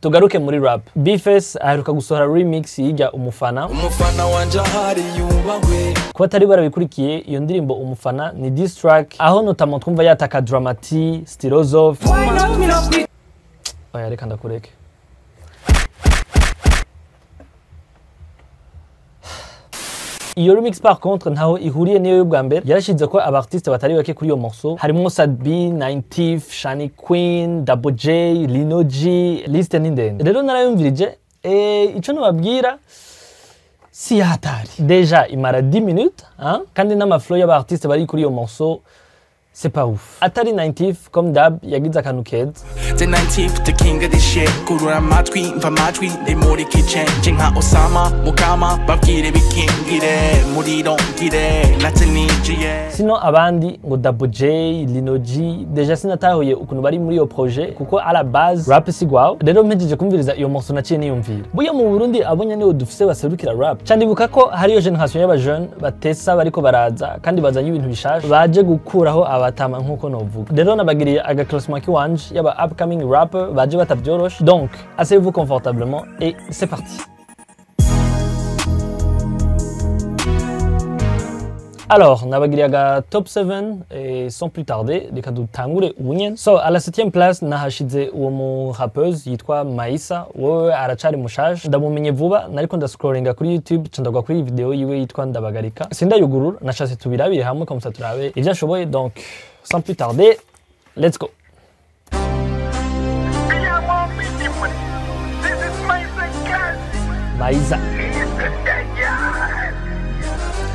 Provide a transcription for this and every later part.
Tugaruke muri rap. Bface aheruka gusohora remix yijya Umufana. Umufana wanje ahari yubahwe. Kuba atari barabikurikiye, iyo ndirimbo Umufana ni diss track, aho notamment twumva yataka Dramati, Stilozov. Oya, reka ndakureke. Iyo remix par contre ntaho ihuriye niyo y'ubwa mbere. Yarashize ko aba artiste batari bake kuri iyo morceau, harimwo Sadbi, 90, Shani Queen, Double J, Lino G, liste ni ndende. Rero narayumvirije, ico nobabwira si hatari. Déjà imara 10 minutes, hein? Kandi n'ama flow y'aba artiste bari kuri iyo morceau, c'est pas ouf. Atari 90, comme d'hab, yagize akantu keza. The 90, the king of this shit. Kurura amatwi, mva amatwi, ndi muri kitchen nje nka Osama Mukama, babwire bikingire muri rongire natse ninjiye. Sino abandi ngo Double J, Lino G, déjà sinatahuye ukuntu bari muri iyo projet, kuko à la base rap si gwawe. Rero mpejeje kumviriza iyo morceau, naciye niyumvira, buya mu Burundi abonye niwe dufise baserukira rap. Candibuka ko hariyo generation y'aba jeune batesa bariko baraza kandi bazanye ibintu bishasha, baje gukuraho abatama nkuko novuga. Rero nabagiriye aga classement kiwanje y'aba upcoming rapper baje batavyoroshe. Donc asseyez-vous confortablement et c'est parti. Alors, nabagiriye aga top 7 et sans plus tarder, reka dutangure ubu. So, à la 7e place nahashize uwo mu rappeuse yitwa Maisa. Wowe aracari mushasha, ndamumenye vuba, nariko ndascrollinga kuri YouTube ca ndagwa kuri iyi video yiwe yitwa Ndabagarika. Sindayugurura, nashatse tubirabire hamwe comme ça turabe ivyo ashoboye. Donc, sans plus tarder, let's go. Maisa.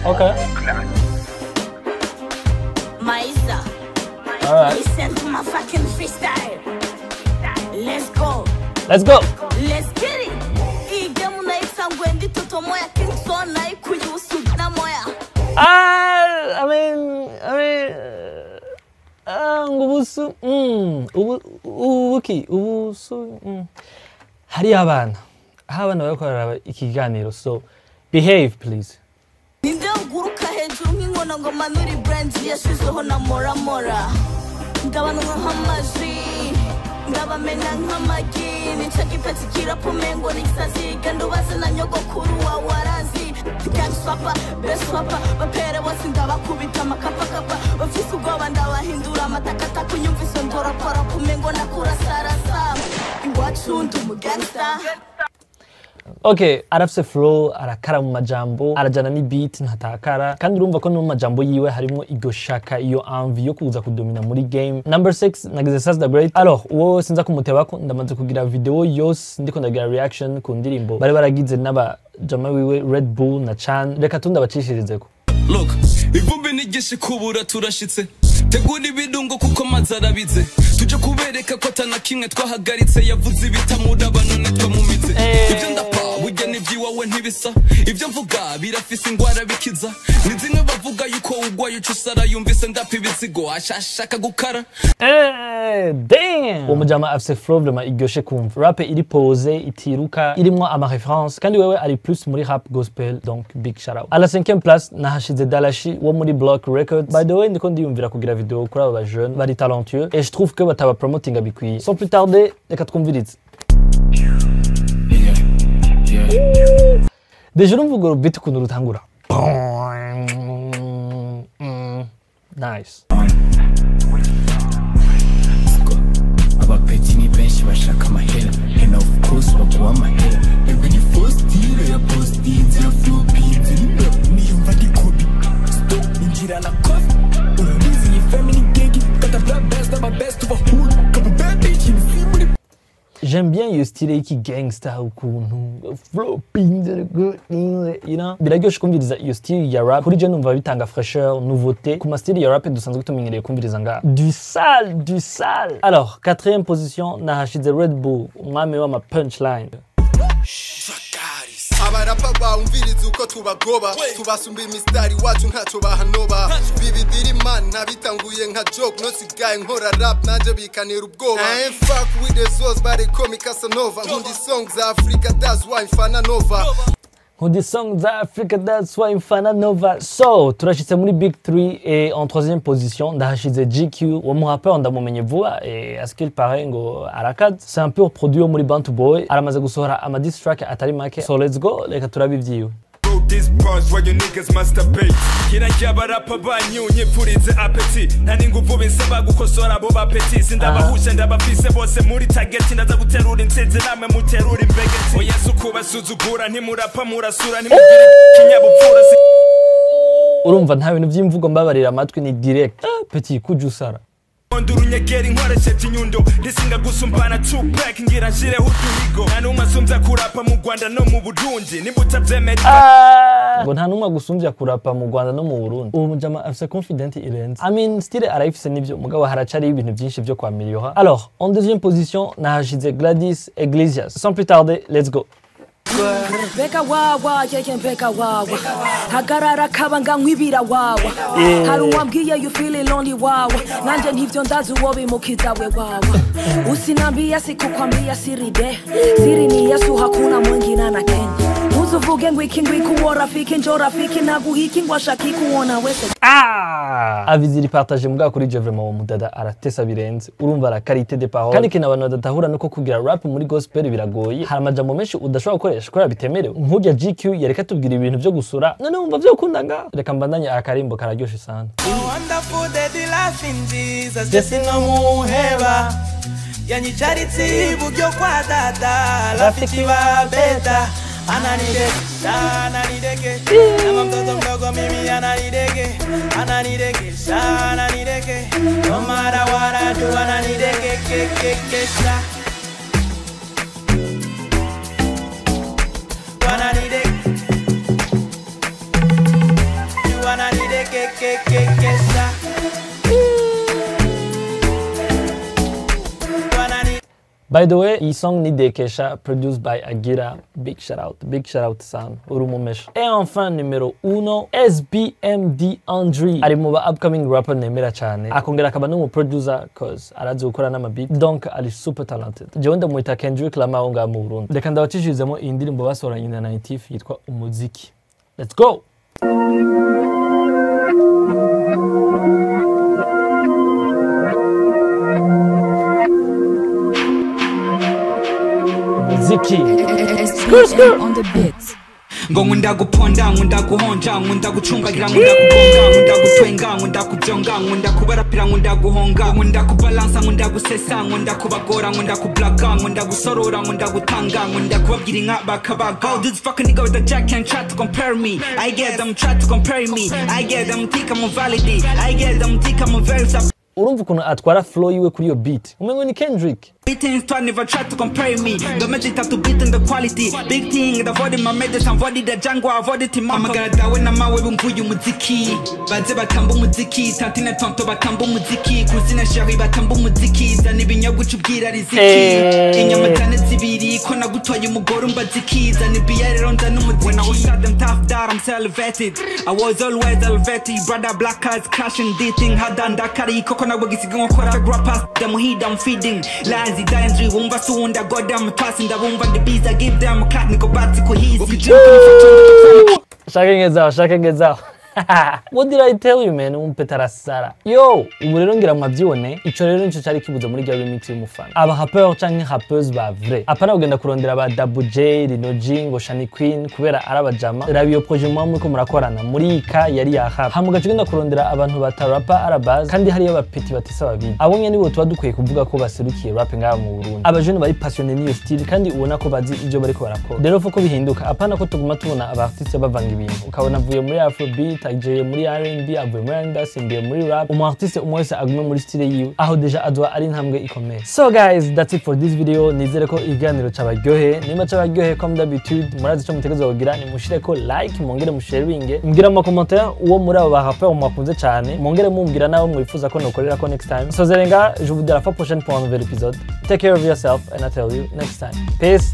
Okay. Maisa. Alright. Listen to my fucking freestyle. Let's go. Let's go. Let's get it. Iyi game nayitangwe ndi toto moya Kingston, nayikuye ubusugi na moya. Ah, I mean, ah, ngo ubusu, ubu, ubuki, ubusu. Hariyo abana, aho abana bariko bararaba ikiganiro, so behave please. Ninde uguruka hejuru nk'inkono ngo manure brand yashizweho na Mora Mora? Ndabanwa nk'amaji, ndabamena nk'amagi, nica gipeti kirapumengo n'igisazi, genda ubaze na nyogokuru wawe arazi. Gang swapper, best rapper, bapere bose ndabakubita amakapakapa, bafise ubwoba ndabahindura amatakataka, unyumvise ndorapora kumengo nakurasarasa, iwacu ndi umugangsta. Okay, arafise flow, arakara mu majambo, arajana ni beat, ntatakara. Kandi urumva ko no mu majambo yiwe harimo iryo shaka, iyo envie yo kuza kudomina muri game. Number 6 nagize Sas the Great. Alors, uwo sinza kumutebako, ndamaze kugira video yose ndiko ndagira reaction ku ndirimbo bari baragize n'aba jama wiwe Red Bull na Chan. Reka tundabacishirizeko. Look, ivumbi nigishe kubura, turashitse, tegura ibirungo kuko amazi arabize, tuje kubereka ko atana kimwe twahagaritse. Yavuze ibitamuraba none twamumitse. Ibyo ndapa burya n'iby'iwawe ntibisa, ibyo mvuga birafise ingwara bikiza, ni zimwe bavuga yuko ugwaye uca usara, yumvise ndapa ibizigo ashashaka gukara. Damn! Uwo mujama afise flow vraiment iryoshe kumva. Rap iri pose, itiruka, irimwo ama référence, kandi wewe ari plus muri rap gospel, donc big shout out. À la cinquième place nahashize Dalashi wo muri Block Records. By the way, ndiko ndiyumvira kugira video kuri aba jeunes bari talentueux et je trouve que bataba promotinga bikwiye. Sans plus tarder, reka twumvirize. Déjà urumva urwo beat ukuntu rutangura. Nice. Abapeti ni benshi bashaka amahera, and of course baguha amahera. Ego ni fostire ya postinze ya flopinze, niyumva ndi kobi stop injira na coffee, urabizi iyi family gig kata bla best aba best uba hood kaba bad bitch ni muri. J'aime bien iyo style y'iki gangsta ukuntu flopping, biraryoshe kumviriza iyo style ya rap. Kuri je numva bitanga fraîcheur, nouveauté ku ma style ya rap dusanzwe tumenyereye kumviriza ngaha. Du sale, du sale. Alors, quatrième position nahashize Red Bull, umwami w'ama punchline. Abarapa bawumviriza uko tubagoba, tubasumba imisitari wacu, ntacyo bahanoba bibidira imana. Bitanguye nka joke, nosigaye nkora rap nanje bikanera ubwoba. I ain't fuck with the zoes, but they call me Casanova. Nkunda song za Africa, that's why mfana Nova. Nkunda song za Africa, that's why mfana Nova. So turashitse muri Big 3 et en troisième position ndahashize GQ. Uwo muhapeur ndamumenye vuba et à ce qu'il paraît ngo arakaze, c'est un pur produit wo muri Bantu Boy, aramaze gusohora ama diss track atari make. So let's go, reka turabe ivyiwe. Wrote these bars where you niggas masturbate. Kira ry'abarapa banyu nyipfurize appétit. Nta n'inguvu binsaba gukosora abo bapeti. Sindabahusha, ndabafise bose muri target. Ndaza guterura intsinzi namwe muterura imbegeti. Oya, si ukubasuzugura, ntimurapa murasura, ntimugire ikinyabupfura. Urumva nta bintu by'imvugo, mbabarira amatwi ni direct. Ah, petit kujusara. Ndi urunyegeri nkoresheje inyundo, ndisinga gusumbana Tupac, ngira nshireho uduhigo. Nta n'umwe asumbya kurapa mu Rwanda no mu Burundi, nimba utavyemera. Ngo nta n'umwe agusumvya kurapa mu Rwanda no mu Burundi. Uwo mujama afise confident irenze. I mean, style arayifise nivyo, mugabo haracariho ibintu vyinshi vyo kwameliora. Alors, en deuxième position nahashize Gladys Iglesias. Sans plus tarder, let's go. Mbega wawa yeye, mbega wawa, hagarara kabanga nkwibira wawa. Hari uwambwiye you feeling lonely wawa, nanje ntivyo ndazi uwo bimukiza we wawa. Usinambia sikukwambia siri de siri ni Yesu, hakuna mwingine na Kenya. Uzuvuge ngwiki ngwiki uwo rafiki njo rafiki naguhiki ngo ashaki kuona wese. Ah! Avis iri partage, mugabo kuri je vraiment uwo mudada aratesa birenze. Urumva la qualité des paroles. Kandi ikintu abantu badatahura nuko kugira rap muri gospel biragoye. Hari amajambo menshi udashobora gukoresha kubera bitemerewe. Nk'urya GQ yareka tubwira ibintu vyo gusura, none wumva vyokunda nga reka mbandanye, akarimbo kararyoshe sana. Wonderful daddy laughing Jesus, Jesse no muheba yanyicaritse iburyo kwa dada, rafiki wa beta ananidekesha, ananideke kama mtoto mdogo mimi, ananideke, ananidekesha, ananideke no matter what I do, ananidekekekekesha, ananideke, ananidekekekekesha. By the way, iyi song ni Dekesha, produced by Agira. Big shout out, big shout out Sam, uri umumesha. Et enfin, numéro 1, SBMD Andre. Ari mu ba upcoming rapper nemera cyane. Akongera akaba n'umu producer cause arazi gukora n'ama beat. Donc ari super talented. Jewe ndamwita Kendrick Lamar wo ngaha mu Burundi. Reka ndabacishirizemo iyi ndirimbo basohoranye na Native yitwa Umuziki. Let's go! Umuziki. SBM on the beat. Ngo nkunda guponda, nkunda guhonja, nkunda gucungagira, nkunda kugonga, nkunda gutwenga, nkunda kubyonga, nkunda kubarapira, nkunda guhonga, nkunda kubalansa, nkunda gusesa, nkunda kubagora, nkunda kublaga, nkunda gusorora, nkunda gutanga, nkunda kubabwira inka bakabaga. All these fucking nigga with the jack can try to compare me. I get them try to compare me. I get them think I'm valid. I get them think I'm very Urumva ukuntu atwara flow yiwe kuri iyo beat, umengo ni Kendrick. Beating start never try to compare me. The magic to beat and the quality. Big thing, the body my medicine, body the jungle, avoid it. Amagara dawe namawe bumvuye umuziki. Baze batamba umuziki, tantine tonto batamba umuziki, kuzina shari batamba umuziki, zana ibinyobwa ucubwira riziki. Inyama zane zibiri, ko nagutwaye umugore umbaziki, zana ibiya rero nzana umuziki. When I was shot them tough that I'm elevated. I was always elevated, brother black eyes crashing this thing hadanda kari koko nabwo gisiga nkora rappers them he I'm feeding. Lies idanji wumva sunda goddamn tossing ndabumva the bees I give them a cat niko batsi ko hizi. Shaka ngezaho, shaka ngezaho. What did I tell you, man? Umpetarasara. Yo, ubu rero ngira mwavyibone, ico rero nico cari kibuze muri rya remix y'umufana. Aba rappeur canke rappeuse ba vrai. Apana kugenda kurondera ba Double J, Lino G, ngo Shani Queen kubera arabajama. Raba iyo projet muba muriko murakorana muri ika yari ya rap. Hama ugaca ugenda kurondera abantu batarapa arabase kandi hariyo abapeti batesa babiri. Abo nyene nibo tuba dukwiye kuvuga ko baserukiye rap ngaha mu Burundi. Abajene bari passionné n'iyo style kandi ubona ko bazi ivyo bariko barakora. Rero faut ko bihinduka, apana ko tuguma tubona aba artiste bavanga ibintu. Ukabona avuye muri afrobeat agiye muri R&B, avuye muri R&B asimbiye muri rap. Umu artiste umwe wese agume muri style yiwe, aho deja azoba ari intambwe ikomeye. So guys, that's it for this video. Nizere ko ikiganiro cabaryoheye. Nimba cabaryoheye, comme d'habitude murazi ico mutegerezwa kugira, nimushireko like, mwongere musharinge, mbwira mu commentaire uwo muri abo ba rappeur mwakunze cyane, mwongere mumbwira nabo mwifuza ko nokorera ko next time. So zerenga, je vous dis à la fois prochaine pour un nouvel épisode. Take care of yourself and I tell you next time. Peace.